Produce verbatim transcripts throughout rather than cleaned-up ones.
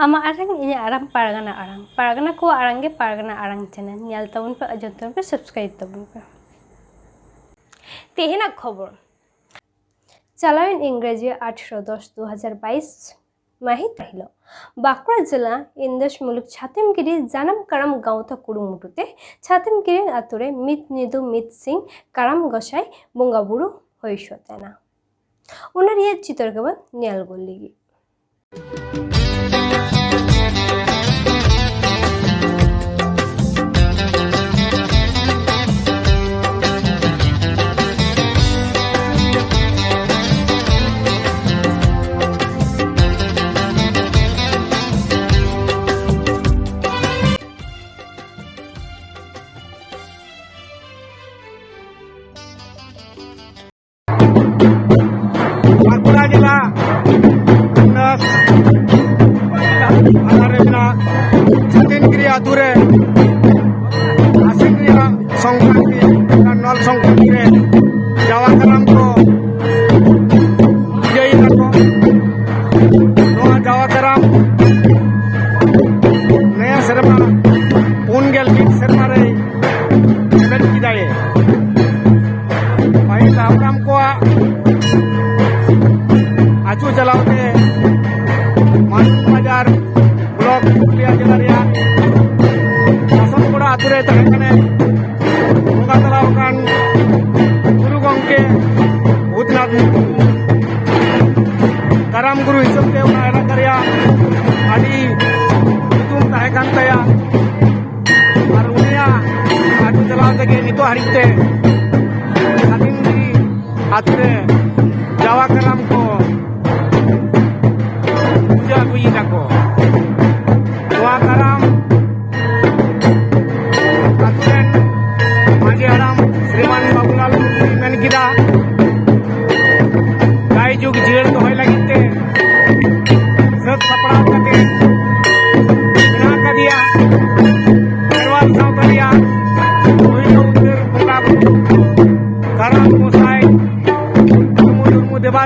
ᱟᱢᱟᱜ ᱟᱲᱟᱝ, ᱤᱧᱟᱹᱜ ᱟᱲᱟᱝ, ᱯᱟᱨᱜᱟᱱᱟ ᱟᱲᱟᱝ᱾ ᱯᱟᱨᱜᱟᱱᱟ ᱠᱚᱣᱟᱜ ᱟᱲᱟᱝ ᱜᱮ ᱯᱟᱨᱜᱟᱱᱟ ᱟᱲᱟᱝ ᱪᱮᱱᱮᱞ᱾ ᱧᱮᱞ ᱛᱟᱵᱚᱱ ᱯᱮ, ᱟᱸᱡᱚᱢ ᱛᱟᱵᱚᱱ ᱯᱮ, ᱥᱟᱵᱥᱠᱨᱟᱭᱤᱵ ᱛᱟᱵᱚᱱ ᱯᱮ᱾ ᱛᱮᱦᱮᱧᱟᱜ ᱠᱷᱚᱵᱚᱨ᱾ ᱪᱟᱞᱟᱣᱮᱱ ᱤᱝᱨᱮᱡᱤ ᱟᱴᱷᱨᱚ ᱫᱚᱥ ᱫᱩ ᱦᱟᱡᱟᱨ ᱵᱟᱭᱤᱥ ᱢᱟᱹᱦᱤᱛ ᱦᱤᱞᱳᱜ ᱵᱟᱸᱠᱩᱲᱟ ᱡᱮᱞᱟ ᱤᱱᱫᱟᱥ ᱢᱩᱞᱩᱠ ᱪᱷᱟᱛᱤᱢᱜᱤᱨᱤ ᱡᱟᱱᱟᱢ ᱠᱟᱨᱟᱢ ᱜᱟᱶᱛᱟ ᱠᱩᱨᱩᱢᱩᱴᱩ ᱛᱮ ᱪᱷᱟᱛᱤᱢᱜᱤᱨᱤ ᱟᱛᱳ ᱨᱮ ᱢᱤᱫ ᱧᱤᱫᱟᱹ ᱢᱤᱫ ᱥᱤᱧ ᱠᱟᱨᱟᱢ ᱜᱚᱸᱥᱟᱭ ᱵᱚᱸᱜᱟ ᱵᱩᱨᱩ ᱦᱩᱭ ᱥᱟᱹᱛ ᱮᱱᱟ᱾ ᱚᱱᱟ ᱨᱮᱭᱟᱜ ᱪᱤᱛᱟᱹᱨ ᱜᱮᱵᱚᱱ ᱧᱮᱞ ᱜᱚᱫ ᱞᱮᱜᱮ᱾ ᱵᱟᱸᱠᱩᱲᱟ ᱡᱮᱞᱟ ᱛᱷᱟᱱᱟ ᱨᱮ ᱢᱮᱱᱟᱜ ᱪᱷᱟᱛᱤᱱᱜᱤᱨᱤ ᱟᱛᱳ ᱨᱮ ᱟᱥᱤᱱ ᱨᱮᱭᱟᱜ ᱥᱚᱝᱠᱨᱟᱱᱛᱤ, ᱱᱚᱞ ᱥᱚᱝᱠᱨᱟᱱᱛᱤ ᱨᱮ ᱡᱟᱣᱟ ᱠᱟᱨᱟᱢ ᱠᱚ ᱯᱩᱡᱟᱹᱭ ᱫᱟᱠᱚ᱾ ᱱᱚᱣᱟ ᱡᱟᱣᱟ ᱠᱟᱨᱟᱢ ᱱᱤᱭᱟᱹ ᱥᱮᱨᱢᱟ ᱯᱩᱱ ᱜᱮᱞ ᱢᱤᱫ ᱥᱮᱨᱢᱟ ᱨᱮᱭ ᱮᱢᱮᱫ ᱠᱮᱫᱟᱭ᱾ ᱯᱟᱹᱦᱤᱞ ᱦᱟᱯᱲᱟᱢ ᱠᱚᱣᱟᱜ ᱟᱹᱪᱩ ᱪᱟᱞᱟᱣ ᱛᱮ ᱢᱟᱱᱰᱩ ᱵᱟᱡᱟᱨ ᱵᱞᱚᱠ ᱯᱩᱨᱩᱞᱤᱭᱟᱹ ᱡᱮᱞᱟ ᱨᱮᱭᱟᱜ ᱥᱟᱥᱚᱱ ᱠᱚᱲᱟ ᱟᱛᱳ ᱨᱮ ᱛᱟᱦᱮᱸ ᱠᱟᱱᱟ ᱵᱚᱸᱜᱟ ᱛᱟᱞᱟ ᱟᱠᱟᱱ ᱜᱩᱨᱩ ᱜᱚᱢᱠᱮ ᱵᱷᱩᱛᱱᱟᱛᱷ ᱢᱩᱨᱢᱩ᱾ ᱠᱟᱨᱟᱢ ᱜᱩᱨᱩ ᱦᱤᱥᱟᱹᱵ ᱛᱮ ᱚᱱᱟ ᱮᱞᱟᱠᱟ ᱨᱮᱭᱟᱜ ᱟᱹᱰᱤ ᱧᱩᱛᱩᱢ ᱛᱟᱦᱮᱸ ᱠᱟᱱ ᱛᱟᱭᱟ᱾ ᱟᱨ ᱩᱱᱤᱭᱟᱜ ᱟᱹᱪᱩ ᱪᱟᱞᱟᱣ ᱛᱮᱜᱮ ᱱᱤᱛᱚᱜ ᱦᱟᱹᱨᱤᱡ ᱛᱮ ᱥᱟᱫᱷᱤᱱ ᱜᱤᱨᱤ ᱟᱛᱳ ᱨᱮ ᱡᱟᱣᱟ ᱠᱟᱨᱟᱢ ᱠᱚ ᱯᱩᱡᱟᱹ ᱟᱹᱜᱩᱭᱮᱫᱟ ᱠᱚ᱾ ᱱᱚᱣᱟ ᱠᱟᱨᱟᱢ ᱟᱛᱳ ᱨᱮᱱ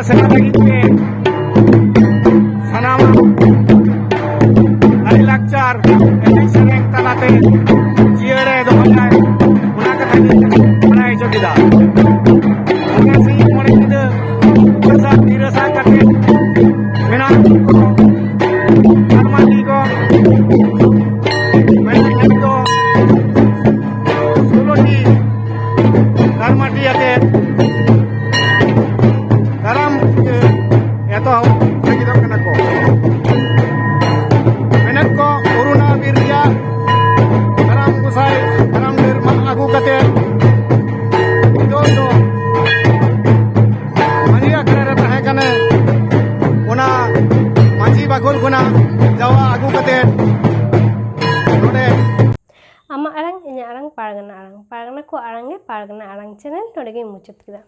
ᱥᱮᱬᱟ ᱞᱟᱹᱜᱤᱫ ᱛᱮ ᱥᱟᱱᱟᱢ ᱞᱟᱭᱼᱞᱟᱠᱪᱟᱨ ᱮᱱᱮᱡ ᱥᱮᱨᱮᱧ ᱛᱟᱞᱟᱛᱮ ᱡᱤᱭᱟᱹᱲ ᱮ ᱫᱚᱦᱚᱭᱟᱭ, ᱚᱱᱟ ᱠᱟᱛᱷᱟ ᱜᱮ ᱵᱟᱲᱟᱭ ᱦᱚᱪᱚ ᱠᱮᱫᱟ᱾ ᱢᱚᱬᱮ ᱥᱤᱧ ᱢᱚᱬᱮ ᱧᱤᱫᱟᱹ ᱩᱯᱟᱹᱥ ᱟᱨ ᱜᱤᱨᱟᱹ ᱥᱟᱭ ᱠᱟᱛᱮ ᱢᱮᱱᱟᱜ ᱠᱚ ᱠᱟᱨᱢᱟᱴᱤ ᱠᱚ, ᱢᱮᱱᱟᱜ ᱫᱚ ᱥᱳᱞᱳ ᱴᱤ ᱠᱟᱨᱢᱟᱴᱤ ᱟᱛᱮ ᱠᱟᱨᱟᱢ ᱯᱩᱡᱟᱹ ᱮᱛᱚᱦᱚᱵ ᱞᱟᱹᱜᱤᱫᱚᱜ ᱠᱟᱱᱟ ᱠᱚ᱾ ᱢᱮᱱᱮᱫ ᱠᱚ, ᱚᱨᱩᱱᱟ ᱵᱤᱨ ᱨᱮᱭᱟᱜ ᱠᱟᱨᱟᱢ ᱜᱚᱸᱥᱟᱭ, ᱠᱟᱨᱟᱢ ᱰᱟᱹᱨ ᱢᱟᱜ ᱟᱹᱜᱩ ᱠᱟᱛᱮ ᱱᱤᱛᱚᱜ ᱫᱚ ᱢᱟᱹᱡᱷᱤ ᱟᱠᱷᱲᱟ ᱨᱮ ᱛᱟᱦᱮᱸ ᱠᱟᱱᱟ᱾ ᱚᱱᱟ ᱢᱟᱹᱡᱷᱤ ᱵᱟᱠᱷᱳᱞ ᱠᱷᱚᱱᱟᱜ ᱡᱟᱣᱟ ᱟᱹᱜᱩ ᱠᱟᱛᱮ ᱱᱚᱰᱮ ᱟᱢᱟᱜ ᱟᱲᱟᱝ, ᱤᱧᱟᱹᱜ ᱟᱲᱟᱝ, ᱯᱟᱨᱜᱟᱱᱟ ᱟᱲᱟᱝ, ᱯᱟᱨᱜᱟᱱᱟ ᱠᱚ ᱟᱲᱟᱝ ᱜᱮ ᱯᱟᱨᱜᱟᱱᱟ ᱟᱲᱟᱝ ᱪᱮᱱᱮᱞ ᱱᱚᱰᱮ ᱜᱤᱧ ᱢᱩᱪᱟᱹᱫ ᱠᱮᱫᱟ᱾